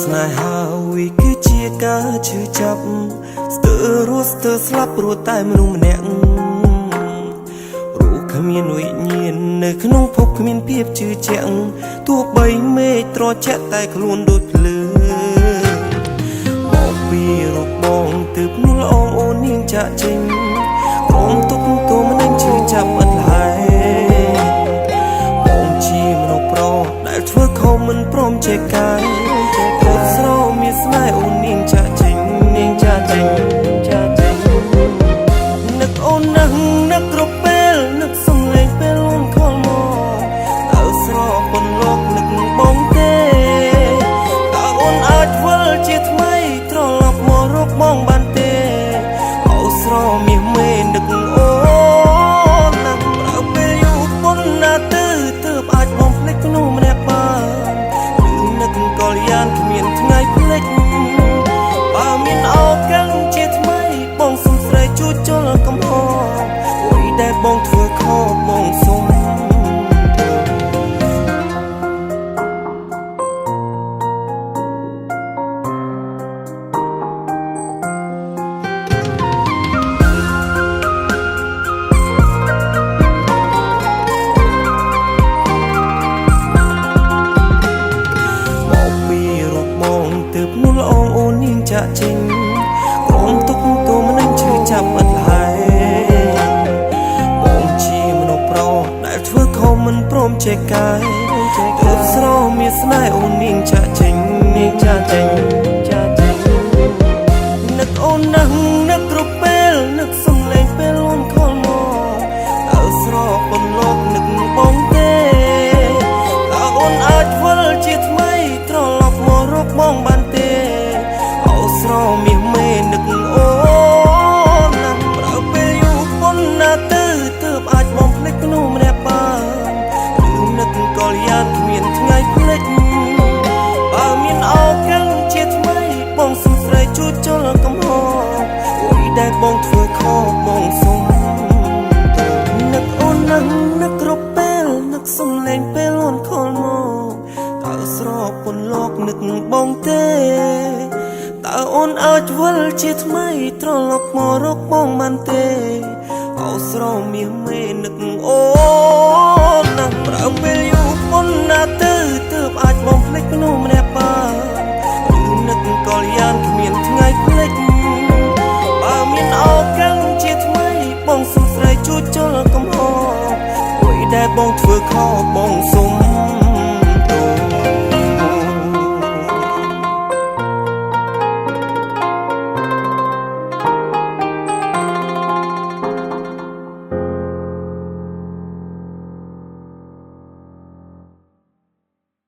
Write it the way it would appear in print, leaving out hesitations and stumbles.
ស្នេហាវាគឺជាការឈឺចាប់ស្ទើររស់ស្ទើរស្លាប់ព្រោះតែមនុស្សម្នាក់រូបគ្មានវិញ្ញាណនៅក្នុងភពគ្មានភាពជឿជាក់ទោះបីមេឃត្រជាក់តែខ្លួនដូចភ្លើងមកពីរូបបងទើបនោះល្អងអូននាងចាក់ចេញក្រុមទុកទោមនឹងឈឺចាប់ឥតឡើយបងជាមនុស្សប្រុសដែលធ្វើខុសមិនព្រមចេះកែទើបស្រោមានស្នេហ៍អូននាងចាក់ចេញនាងចាក់ចេញចាក់ចេញនឹកអូនណាស់នឹកគ្រប់ពេលនឹកសំឡេងពេលអូនខលមកតើស្រពន្លកនឹកបងទេតើអូនអាចវិលជាថ្មីត្រឡប់មករកបងបានទេអោស្រមាសមេនឹកអូនណាស់ប្រើពេលយូរប៉ុណ្ណាទៅទើបអាចបំភ្លេចមនុស្សម្នាក់បានឬនឹកកលយានគ្មានថ្ងៃភ្លេចបើមានឱកាសជាថ្មីបងសុំស្រីជួចុលកំហុសអួយដែលបងធ្វើខុសបងសុំ មកពីរូបបងទើបនោះល្អងអូននាងចាក់ចេញក្រុមទុកទោមនឹងឈឺចាប់ឥតឡើយបងជាមនុស្សប្រុសដែលធ្វើខុសមិនព្រមចេះកែទើបស្រោមានស្នេហ៍អូននាងចាក់ចេញនាងចាក់ចេញចាក់ចេញនឹកអូនណាស់នឹកគ្រប់ពេលនឹកសំឡេងពេលអូនខលមកតើស្រពន្លកនឹកបងទេតើអូនអាចវិលជាថ្មីត្រឡប់មករកបងបានទេអោស្រមាសមេនឹកអូនណាស់ប្រើពេលយូរប៉ុណ្ណាទៅទើបអាចបំភ្លេចមនុស្សម្នាក់បានឬនឹកកលយានគ្មានថ្ងៃភ្លេចបើមានឱកាសជាថ្មីបងសុំស្រីជួចុលកំហុសអួយដែលបងធ្វើខុសបងសុំនឹកអូនណាស់នឹកគ្រប់ពេលនឹកសំឡេងពេលអូនខលមកតើស្រពន្លកនឹកបងទេតើអូនអាចវិលជាថ្មីត្រឡប់មករកបងបានទេអោស្រមាសមេនឹកអូនណាស់ប្រើពេល